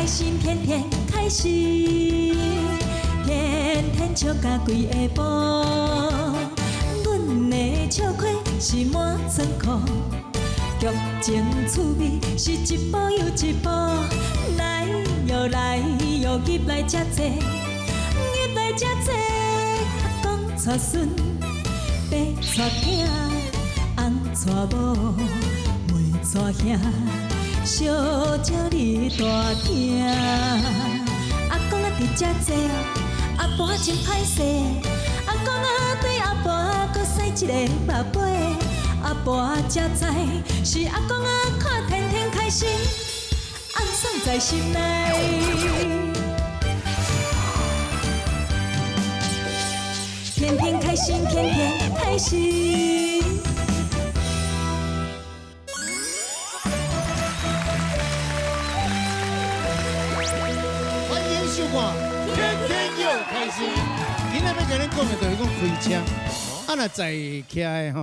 開心，天天開心，天天笑甲規下晡。阮的笑虧是滿倉庫，劇情趣味是一步又一步。來喲來喲，入來遮濟，入來遮濟。阿公娶孫，伯娶囝，翁娶某，妹娶兄。小鸟你大听，阿公啊伫遮坐，阿婆真歹势。阿公啊對阿婆閣使一個目尾，阿婆才知是阿公啊看天天開心，暗爽在心內。天天開心，天天開心。歡迎收看，天天又開心。今仔欲共恁講的就是講開車，啊若載徛的吼，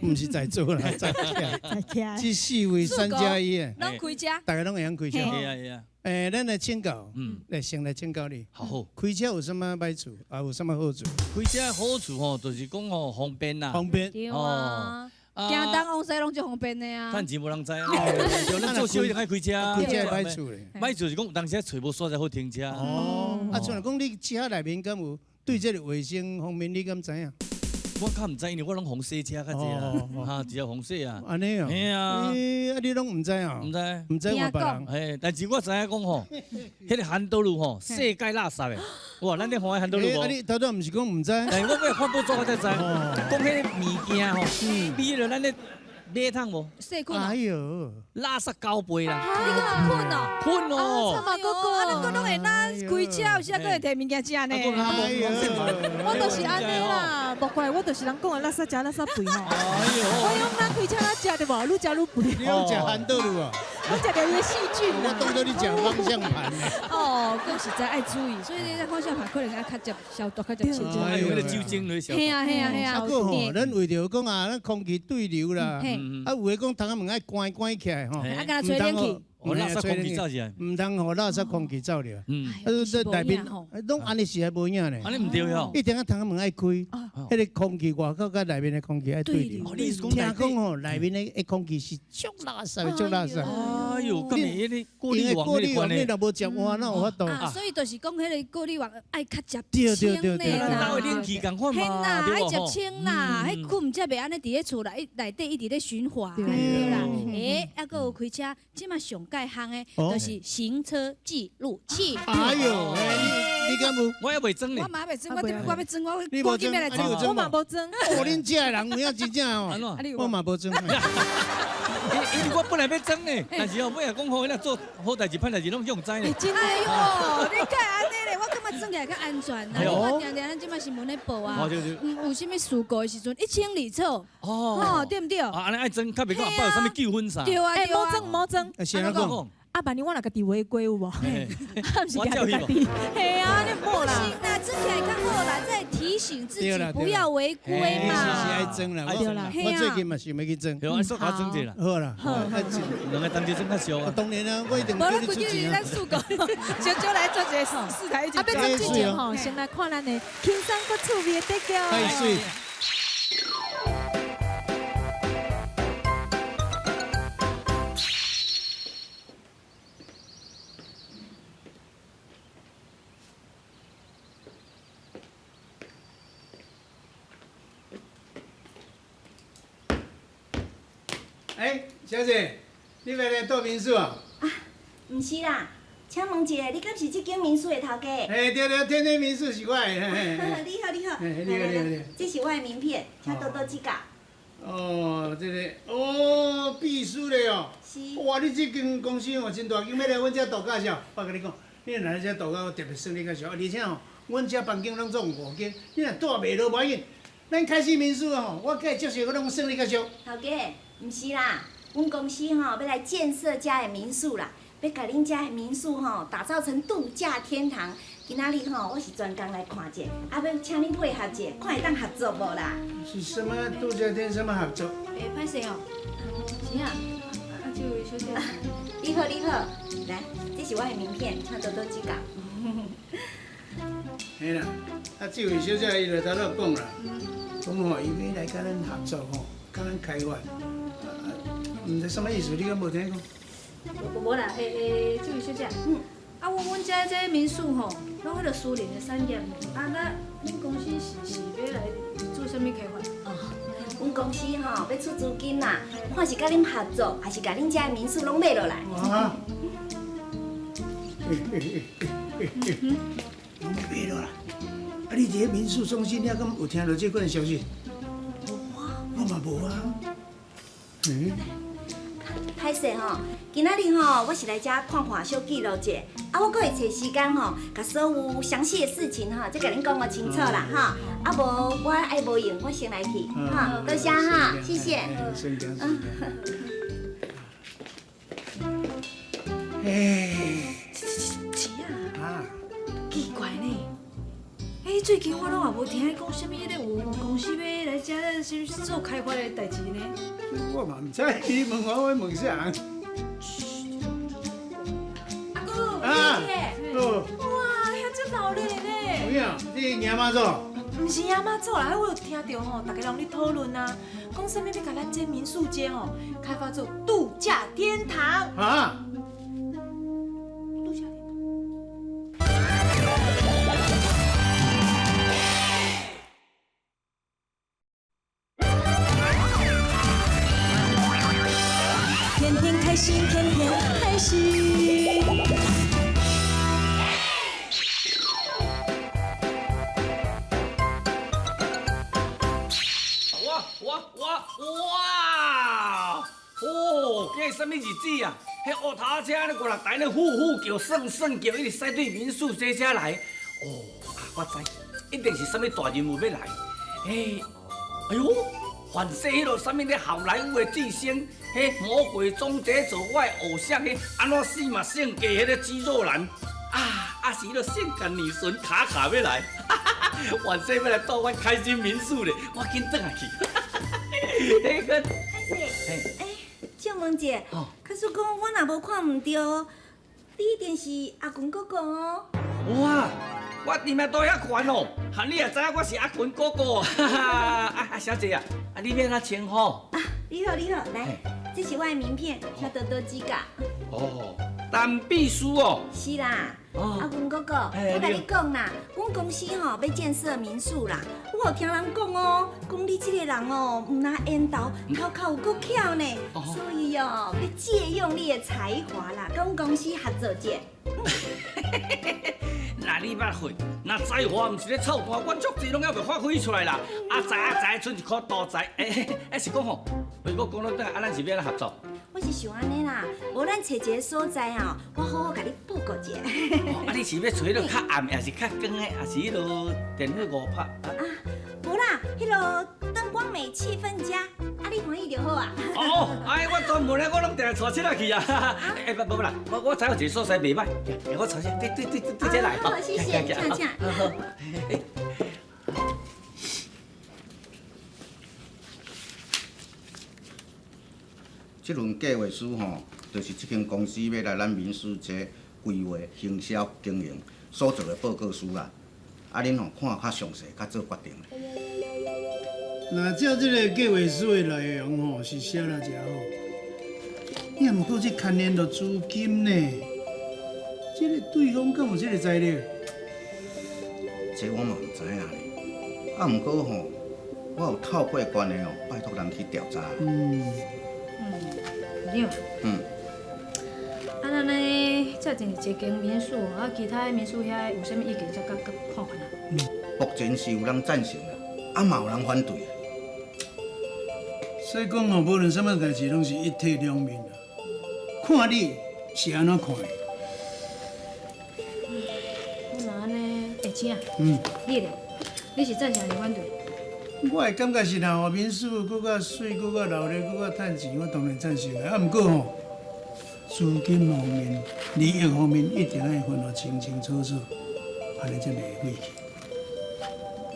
毋是載座啦，載徛。這四位三加一的，攏開車，大家攏會曉開車。會啊會啊。咱來請教，來先來請教你。好。開車有啥物歹處？啊，有啥物好處？開車好處吼，就是講吼方便啦。方便。對啊。行東往西攏足方便的啊。趁錢無人知啊。咱做生意愛開車。開車歹處咧。歹處是講有當時揣無所在好停車。哦。啊，像講你車內面敢有對這個衛生方面，你敢知影？我較毋知，因為我攏予洗車較濟啦，哈，直接予洗啊。按呢哦。嘿啊。欸，啊你攏毋知哦？毋知。毋知換別人。嘿，但是我知影講吼，彼個韓道路吼，世界垃圾的。哇，咱咧看彼韓道路無？啊，你頭拄毋是講毋知？但是我欲看報紙我才知，講彼个物件吼，比了咱咧馬桶無？細菌。哎喲，垃圾九倍啦！你閣困哦？困哦！啊，哥哥，啊，咱閣攏會哪開車，有時閣會提物件食呢？我就是按呢啦，莫怪我就是人講的垃圾食垃圾肥吼。我用哪開車哪食對無？愈食愈肥。你攏食韓道路啊？我食著伊的細菌我當作你食方向盤。哦，講實在愛注意，所以你方向盤可能愛較捷消毒，較捷清潔。還有彼個酒精來消毒。嘿啊嘿啊嘿啊！啊，閣吼，咱為著講啊，咱空氣對流啦，啊，有的講窗仔門愛關關起來吼，啊，敢若吹冷氣。予垃圾空氣走入來，毋通予垃圾空氣走入來。啊，這內面攏按呢是還無影呢。按呢毋對喲。一定啊，窗仔門愛開，彼个空氣外口佮內面的空氣愛對流。聽講吼，內面的空氣是足垃圾，足垃圾。哎喲，敢會彼個過濾網你若無食換，哪有法度？啊，所以就是講彼个過濾網愛較捷清的啦。哪會冷氣仝款嘛？愛捷清啦，彼菌才袂按呢佇咧厝內內底一直咧循環，對啦。欸，啊，閣有開車，這馬上蓋行的，就是行車記錄器。哎喲，你敢有？我猶未裝呢。我嘛未裝，我欲裝，我你無裝，來裝，我嘛無裝。哦，恁遮的人有影真正哦，我嘛無裝。因為我本來欲裝呢，但是哦，尾仔講好，那做好代誌、歹代誌攏用知呢。哎喲，你敢按呢咧？我感覺裝起來較安全啦。我定定咱這馬新聞咧報啊，有啥物事故的時陣一清二楚。哦，對毋對？啊，按呢愛裝，較袂講後擺有啥物糾紛啥。對啊，欸，莫裝莫裝。是按怎講？啊，萬一我若家己違規有無？毋是家己。嘿啊，你莫啦。不行啦，裝起來較好啦，再提醒自己不要違規嘛。是愛裝啦，我最近嘛想欲去裝。對，愛煞共裝者啦。好啦，好，兩个同齊裝較俗啊。當然啊，我一定叫你出錢啊。咱四個，少少來做一個四台一啊，欲裝之前吼，先來看咱的輕鬆閣趣味的得獎。太水。哎，小姐，你欲來住民宿啊？啊，毋是啦，請問一下，你敢是這間民宿的頭家？哎，對對，天天民宿是我的。你好，你好。你好，你好，你好。這是我的名片，請多多指教。哦，這个，哦，秘書咧哦。是。哇，你這間公司哦真大間，欲來阮遮度假啥？我共你講，你若來遮度假，我特別算你較俗。而且吼，阮遮房間攏總有五間，你若住袂落無要緊，咱開心民宿吼，我計接受，我攏算你較俗。頭家，毋是啦，阮公司吼欲來建設遮的民宿啦，欲共恁遮的民宿吼打造成度假天堂。今仔日吼，我是專工來看者，啊，欲請恁配合者，看會當合作無啦？是什麼度假天？什麼合作？欸，歹勢哦，是啊，啊，這位小姐，你你好，你好，来，这是我的名片，请多多指教。嘿啦，啊，这位小姐伊就头拄讲啦，讲吼伊欲来佮咱合作吼，佮咱开发，啊，毋知啥物意思，你敢无听讲？无啦，欸欸，这位小姐，啊，阮遮这民宿吼，拢彼个私人的产业，啊，那恁公司是欲来做啥物开发？哦，阮公司吼欲出资金啦，看是佮恁合作，还是共恁遮的民宿拢买落来。啊！拢买落来。啊，你伫咧民宿中心，你敢有听著这款消息？无啊，我嘛无啊。嗯。歹势吼，今仔日吼，我是来遮看看小记录者，啊，我阁会揣时间吼，共所有详细的事情吼，再共恁讲个清楚啦，哈。啊无，我爱无闲，我先来去，哈，多谢哈，谢谢。哎，是啊，奇怪呢，哎，最近我拢也无听讲啥物，彼个有公司欲来遮啥物做开发的代志呢？我嘛毋知，你问我，我问啥人？阿姑，啊，哇，遐足闹热呢！有影，你迎妈祖？毋是迎妈祖啦，我有听著吼，逐家人咧讨论啊，讲啥物欲共咱这民宿街吼开发做度假天堂。啊？度假天堂。天天开心，天天开心。哇哇哇哇！哦，今日啥物日子啊？彼乌头车咧，五六台咧，呼呼叫，算算叫，一直驶对民宿这遮来。哦，啊，我知，一定是啥物大人物欲来。哎，哎呦！凡说彼落啥物咧好莱坞的巨星，彼魔鬼终结者我的偶像，彼按怎死嘛性格彼个肌肉男，啊，啊是彼个性感女神卡卡欲来，哈哈哈，凡说欲来住阮开心民宿咧，我紧转来去。彼个，哎，借问一下，可是讲我若无看毋对，你一定是阿群哥哥哦。哇！我弟妹都遐悬哦，哈你也知影我是阿群哥哥，哈哈啊小姐啊，啊你欲按怎称呼？啊，你好你好，来，这是我的名片，请多多指教。哦，陈秘书哦。是啦，阿群哥哥，我共你讲啦，阮公司吼欲建设民宿啦，我有听人讲哦，讲你这个人哦，毋但缘投，头壳有够巧呢，所以哦，欲借用你的才华啦，佮阮公司合作者。若你捌会，若才华毋是咧臭蛋，阮足济拢犹未发挥出来啦。阿才阿才，賰一箍大才，欸欸，是讲吼，我讲到底，啊，咱是欲按怎合作？我是想按呢啦，无咱揣一个所在吼，我好好共你报告一下。啊，你是欲揣彼落较暗，抑是较光的，抑是彼落电火五拍？啊，无啦，彼落灯光美，气氛佳，啊，你欢喜就好啊。哦，哎，我专门咧，我拢定定带车仔去啊。哎，无无啦，我知有一个所在袂䆀，我带车，对对对对，这来。好，谢谢，请请。这份计划书吼，就是这间公司欲来咱民宿这规划、行销、经营所做的报告书啦。啊，恁吼看较详细，较做决定。若照这个计划书的内容吼，是写了诚好。也毋过这牵连到资金呢，这个对方敢有这个财力？这我嘛毋知影咧。啊，毋过吼，我有透过关系哦，拜托人去调查。嗯。嗯，长。嗯。啊，咱呢，这真是一间民宿，啊，其他民宿遐有啥物意见，才佮看看啊。嗯，目前是有人赞成啦，啊嘛有人反对。所以讲吼，无论啥物代志，拢是一体两面啦。看你是按怎看的。我若按呢，会请。嗯。你咧？你是赞成抑是反对？我的感觉是啦，吼，民宿阁较媠，阁较闹热，阁较趁钱，我当然赞成的。啊，毋过吼，资金方面、利益方面，一定爱分得清清楚楚，按呢才袂费气。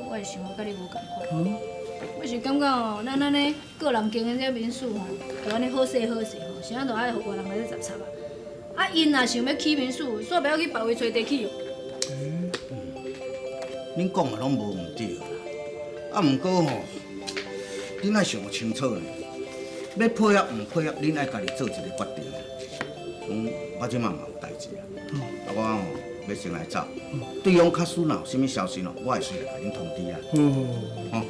我的想法佮你无仝款。嗯。我是感觉吼，咱按呢个人经营这民宿吼，就按呢好势好势吼，啥都爱予外人来咧杂插啊。啊，𪜶若想欲起民宿，煞袂晓去別位揣地起哦。恁講的攏無毋對啦，啊，毋過吼，恁愛想清楚呢。欲配合毋配合，恁愛家己做一個決定。講我這馬嘛有代誌啦，啊，我吼欲先來走。對方確實若有啥物消息咯，我會隨來共恁通知啊。吼，啊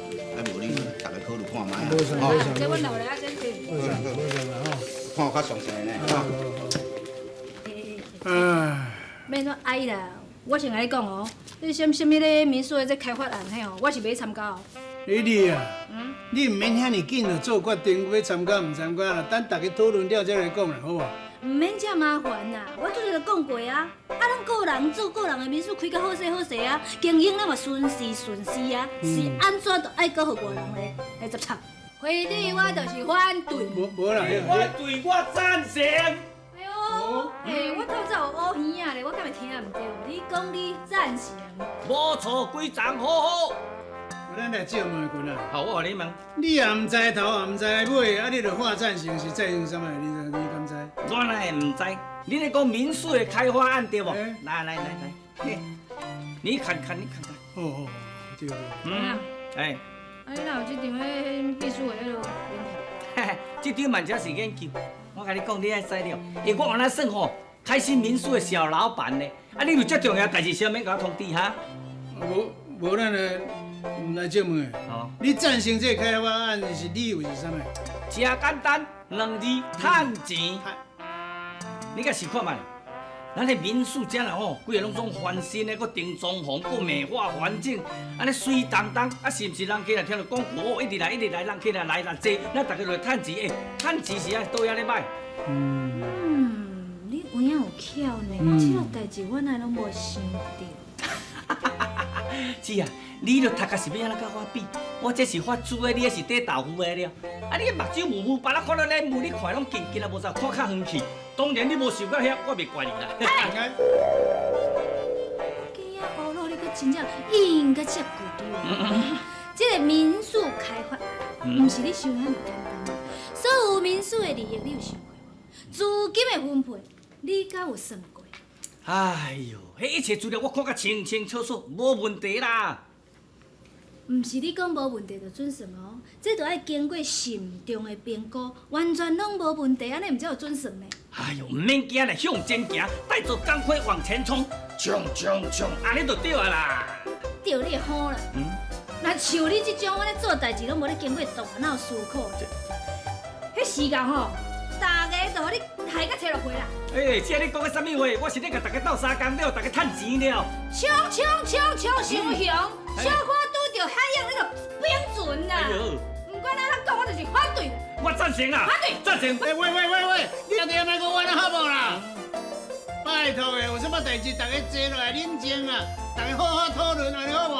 無恁逐家考慮看覓啊。無啥無啥。這阮留來啊，先生。無啥無啥啦吼。看較詳細呢。唉。免怎哀啦，我先共你講哦，你啥啥物咧民宿的這開發案彼吼，我是袂參加哦。你啊，你毋免遐爾緊就做決定，欲參加毋參加啦，等逐家討論了才來講啦，好無？毋免遮麻煩啦，我拄才就講過啊，啊，咱個人做個人的民宿開較好勢好勢啊，經營咱嘛順勢順勢啊，是按怎都愛閣予外人來來執插。會長，我就是反對。無無啦，我對我贊成。哎喲，欸，我透早有烏耳仔咧，我敢會聽毋著？你講你贊成？無錯，規叢好好。咱來借問一下啊。好，我予你問。你也毋知頭，也毋知尾，啊，你著喊贊成是贊成啥物？你敢知？我哪會毋知？你咧講民宿的開發案對無？來來來來，嘿，你看看，你看看。哦哦，對對。嗯，哎。啊，你哪有這張彼秘書的彼落嘿嘿，這張嘛才是研究。我共你講，你愛知了，因為我原來算吼開心民宿的小老闆呢。啊，你有這重要代誌，啥免共我通知哈？無無，咱來來借問的。哦。你贊成這個開發案是理由是啥物？誠簡單，兩字：趁錢。你共試看覓？咱的民宿遮啦吼，規个攏總翻新的，閣定裝潢，閣美化環境，按呢媠當當。啊，是毋是人客若聽著廣告，哦，一直來，一直來，人客若來若濟，咱逐家就會趁錢。欸，趁錢是按佗遐咧買？嗯，你有影有巧呢，這個代誌我哪攏無想著。姊啊，你著讀甲是欲按怎佮我比？我這是發豬的，你彼是綴豆腐的了。啊，你目睭模糊，別人看到咧，無你看攏近近啊，無啥看較遠去。當然你無想到遐，我袂怪你啦。今仔烏魯，你閣真正應該遮舊對。這個民宿開發，毋是你想遐爾簡單。所有民宿的利益，你有想過無？資金的分配，你敢有算過？哎喲，彼一切資料我看甲清清楚楚，無問題啦。毋是你講無問題就準算哦，這著愛經過慎重的評估，完全攏無問題，按呢毋才有準算呢。哎喲，毋免驚啦，向前行，帶著工課往前衝，衝衝衝，按呢就對啊啦。對你的好啦。嗯。若像你這種，按呢做代誌攏無咧經過大腦思考，彼時間吼，逐家就予你害甲揣落去啦。欸，這你講的啥物話？我是咧共逐家鬥相共了，逐家趁錢了。衝衝衝衝傷雄，小可拄著海湧，你就變船啦。毋管按怎講，我就是反對。我贊成啦！反對，贊成。欸，喂喂喂喂，你兩個莫閣冤好無啦？拜託的，有啥物代誌，逐家坐落來冷靜啊，逐家好好討論，按呢好無？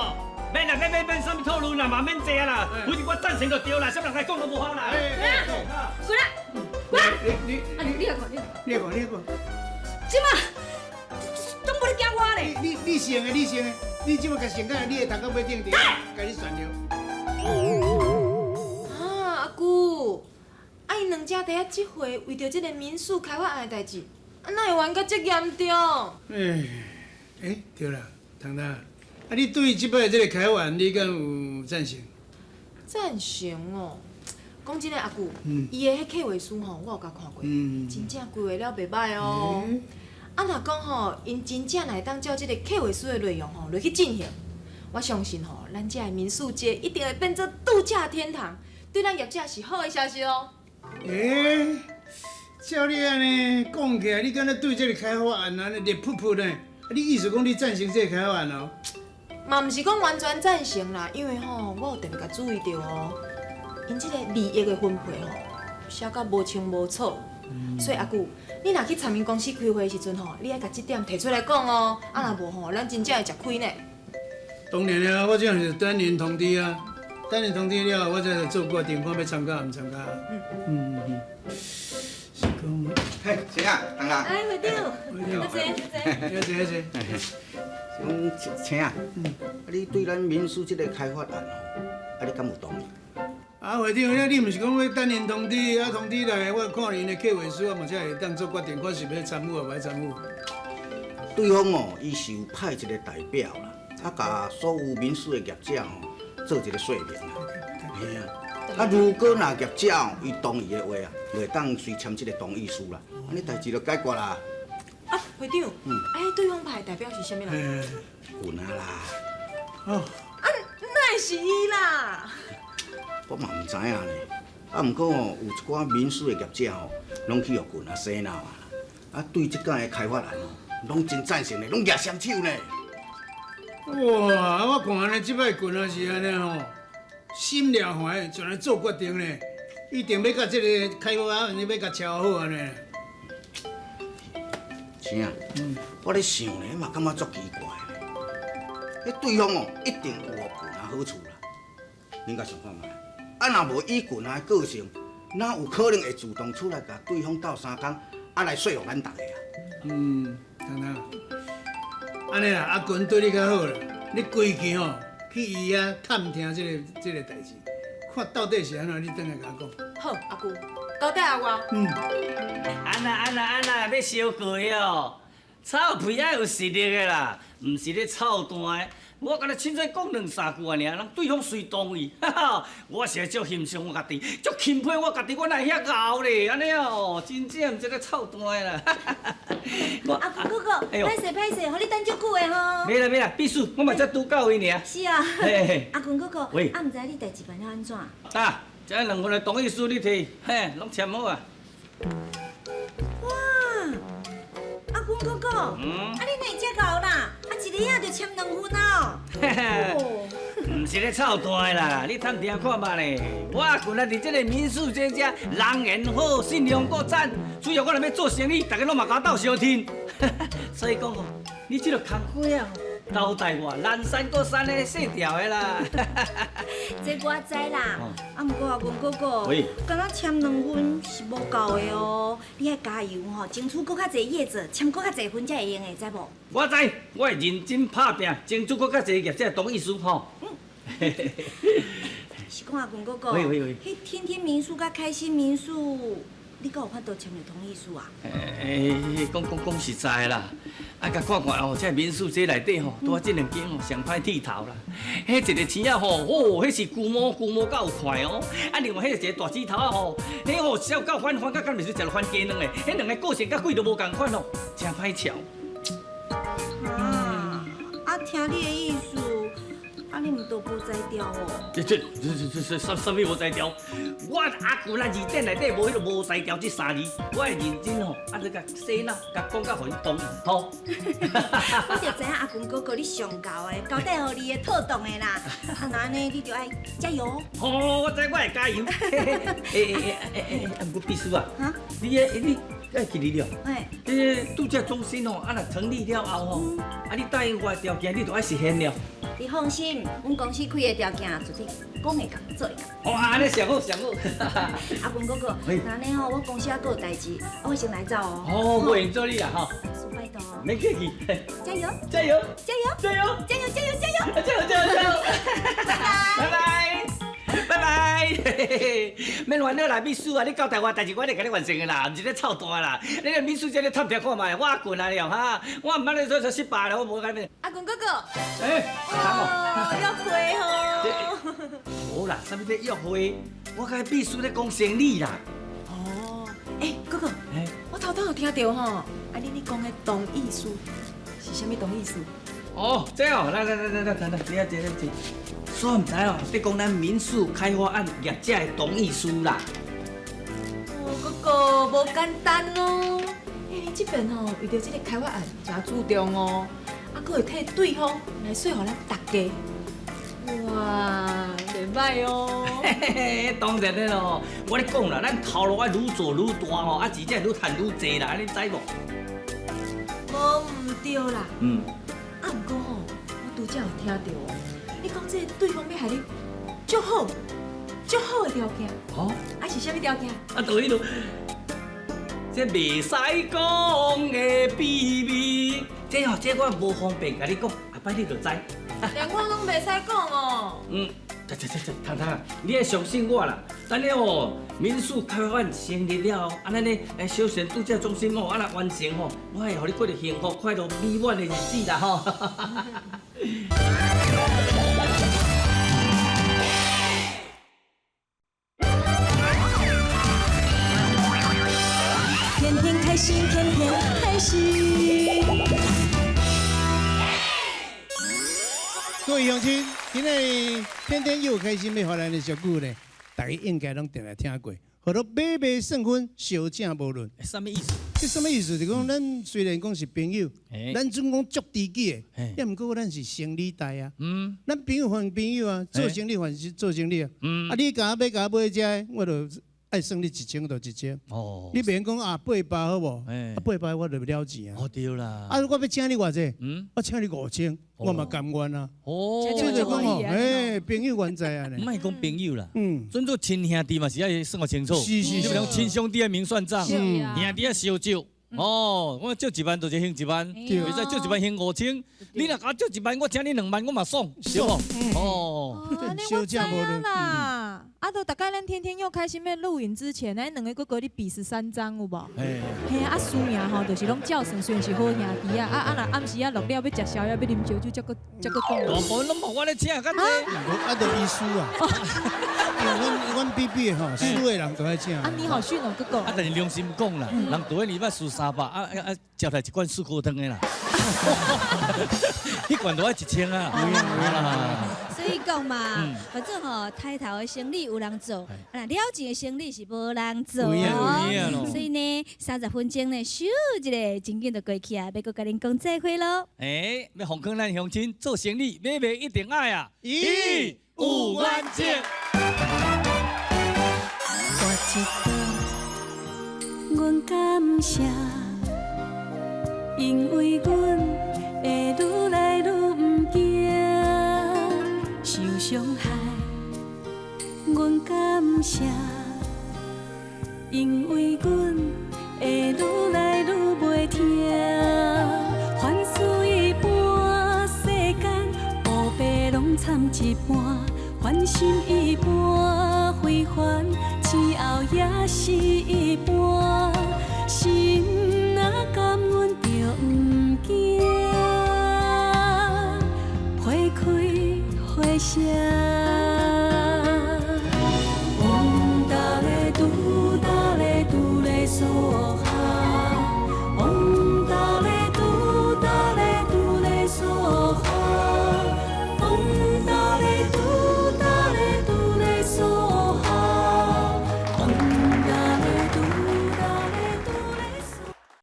免啦，免免免，啥物討論啦，嘛免坐啦，反正我贊成就對啦，啥物人來講都無法啦。滾啦！滾！你你你來看，你你來看，你來看。這馬總無咧驚我咧。你先的，你先的，你這馬共先講，你的頭殼尾頂佇，共你算了。啊，阿姑，啊𪜶兩家佇遐這回為著這个民宿開發案的代誌，啊哪會冤甲這嚴重？欸欸，對啦，糖糖，啊你對這擺這个開發案，你敢有贊成？贊成哦。講真的，阿舅，伊的彼計劃書吼，我有共看過，真正規劃了袂䆀哦。啊，若講吼，𪜶真正若會當照這个計劃書的內容吼落去進行，我相信吼，咱遮的民宿街一定會變做度假天堂，對咱業者是好的消息哦。欸，照你按呢講起來，你敢若對這个開發案按呢熱噗噗呢？你意思講你贊成這个開發案哦？嘛毋是講完全贊成啦，因為吼，我有特別共注意著哦。𪜶這个利益的分配吼，寫甲無清無楚，所以阿舅，你若去參𪜶公司開會的時陣吼，你愛共這點提出來講哦，啊若無吼，咱真正會吃虧呢。當然啊，我這樣是等𪜶通知啊，等𪜶通知了後，我才做決定，看欲參加毋參加。嗯嗯嗯。是講。嘿，青啊，同學。哎，會長。會長。阿坐，阿坐，阿坐。是講青啊，啊你對咱民宿這个開發案吼，啊你敢有同意？啊，會長，你毋是講欲等𪜶通知，啊通知來，我看𪜶的計劃書啊嘛才會當做決定，看是欲參與抑無愛參與。對方哦，伊是有派一個代表啦，啊，共所有民宿的業者吼做一個說明啦。嘿啊，啊，如果若業者哦，伊同意的話啊，就會當隨簽這個同意書啦，按呢代誌就解決啦。啊，會長，啊，彼對方派的代表是啥物人？群仔啦。哦。啊，哪會是伊啦？我嘛毋知影呢。啊，毋過吼，有一寡民宿的業者吼，攏去予群仔洗腦啊。啊，對這擺的開發案吼，攏真贊成的，攏舉雙手呢。哇！我看按呢，這擺群仔是按呢吼，心了懷，全來做決定呢，一定欲共這個開發案，欲共敲好按呢。是啊，我咧想呢，嘛感覺足奇怪的。彼對方哦，一定有予群仔好處啦。恁共想看覓？啊，若無以群仔的個性，哪有可能會主動出來共對方鬥相共，啊來說服咱逐家啊？嗯，糖糖，按呢啦，阿群對你較好啦，你規氣吼去伊遐探聽這個代誌，看到底是按怎，你轉來共我講。好，阿舅，交代予我。嗯。按那按那按那，欲相過哦，臭屁愛有實力的啦，毋是咧臭彈的。我敢若凊彩講兩三句爾，人對方隨同意，哈哈！我是足欣賞我家己，足欽佩我家己，我哪會遐𠢕咧？按呢哦，真正毋是咧臭彈的啦。阿公哥哥，歹勢歹勢，予你等足久的吼。袂啦袂啦，秘書，我嘛才拄到位爾。是啊。阿公哥哥，啊，毋知你代誌辦了按怎？啊，這兩份的同意書你提，嘿，攏簽好啊。哇！阿公哥哥，啊你哪會遮𠢕啦？啊一日仔就簽兩份啊！毋是咧臭彈的啦，你探聽看覓咧。我阿群仔佇這个民宿這遮，人緣好，信用閣讚，主要我若欲做生意，逐家攏嘛共我鬥相挺。所以講吼，你這个工課啊，交代我，難產閣產的細條的啦。這我知啦，啊，毋過阿文哥哥，敢若簽兩份是無夠的哦，你愛加油吼，爭取閣較濟業者簽閣較濟份才會用的，知無？我知，我會認真拍拚，爭取閣較濟業者同意書吼。是講阿文哥哥，彼天天民宿佮開心民宿，你敢有法度簽著同意書啊？欸，講講講實在啦，啊，共看看哦，這民宿這內底吼，拄仔這兩間哦，上歹剃頭啦。彼一个青仔吼，哦，彼是龜毛龜毛夠有塊哦。啊，另外彼一個大指頭仔吼，彼吼痟夠反反，甲敢若是食著番雞卵的。彼兩個個性佮鬼都無仝款哦，誠歹喬。啊，啊，聽你的意思。啊！你毋都無才調哦？這這這這這啥啥物無才調？我阿群啊字典內底無彼个無才調這三字，我會認真吼，啊，你共洗腦，共講甲予𪜶同意吼。我就知影阿群哥哥你上𠢕的，交代予你會妥當的啦。啊，那按呢你就愛加油。好，我知我會加油。欸欸欸欸欸，啊，毋過秘書啊，你你愛記得了。欸，這度假中心哦，啊，若成立了後吼，啊，你答應我的條件，你就愛實現了。你放心，阮公司開的條件絕對講會到，做會到。哦，按呢上好上好。阿文哥哥，那按呢吼，我公司還閣有代誌，我先來走哦。哦，袂用阻你啦吼。拜託。免客氣。加油！加油！加油！加油！加油！加油！加油！加油！加油！加油！拜拜。拜拜，免煩惱啦，秘書啊，你交代我代誌，我會共你完成的啦，毋是咧臭彈啦。你個秘書這咧探聽看覓，我阿群啊了哈，我毋捌咧做做失敗啦，我無共你。阿群哥哥，欸，哦，約會吼。好啦，啥物咧約會？我共秘書咧講生理啦。哦，欸，哥哥，我頭拄有聽著吼，啊，你講的同意書是啥物同意書？哦，這哦，來來來來來，來來，你遐坐，你坐。煞毋知哦，咧講咱民宿開發案業者的同意書啦。哦，哥哥，無簡單哦。欸，你這邊吼為著這个開發案誠注重哦，啊，閣會替對方來說服咱逐家。哇，袂䆀哦。嘿嘿嘿，當然的咯。我咧講啦，咱頭路愛愈做愈大吼，啊，錢才會愈趁愈濟啦，你知無？無毋對啦。嗯。啊，毋過吼，我拄才有聽著哦。你講這個對方欲予你足好、足好的條件，哦，啊是啥物條件？啊，就彼落，這袂使講的秘密，這吼這我無方便共你講，後擺你就知。連我攏袂使講哦。嗯，这这这这，糖糖，你爱相信我啦。等了哦，民宿开发成立了后，按呢诶休闲度假中心哦，啊若完成吼，我会予你过著幸福、快乐、美满的日子啦吼。天天开心，天天开心。各位乡亲，今仔天天又开心欲予咱的俗语呢，大家应该拢定定听过，号做买卖算分，相请无论。啥物意思？这啥物意思？就讲咱虽然讲是朋友，咱总讲足知己的，也毋过咱是生理代啊。咱朋友还朋友啊，做生意还是做生意啊。啊，你共我欲共我买这个，我就爱算你1000就1000。哦。你袂用讲啊800好无？啊800我就了钱啊。哦对啦。啊，我欲请你偌济？我请你5000，我嘛甘愿啊。哦。这就讲哦，哎，朋友原在啊。莫讲朋友啦，准做亲兄弟嘛是爱算个清楚。是是是。你讲亲兄弟爱明算账，兄弟爱相借。哦，我借1万就是还1万，袂使借1万还5000。你若共我借1万，我请你2万，我嘛爽，对无？哦，按呢我知影啦。啊，就逐摆咱天天又开心欲录影之前，咱两个阁阁咧比13张有无？嘿啊，输赢吼，就是拢照算，虽然是好兄弟啊。啊啊，若暗时啊录了欲食宵夜，欲啉烧酒，才阁才阁讲。大部分拢无我咧请，较济。啊，就伊输啊。因为阮比比吼，输的人都爱请。啊，你好逊哦，阁讲。啊，但是良心讲啦，人杜你捌输300，啊啊，接来一罐四锅汤的啦。彼罐都爱1000啊。所以讲嘛，反正吼，抬头的生理有人做，啊，了钱的生理是无人做。所以呢，30分钟呢，咻一下，真紧就过去啊，欲阁共恁讲再会咯。哎，欲奉劝咱乡亲做生意，买卖一定爱啊，一有原则。大一道，阮感谢。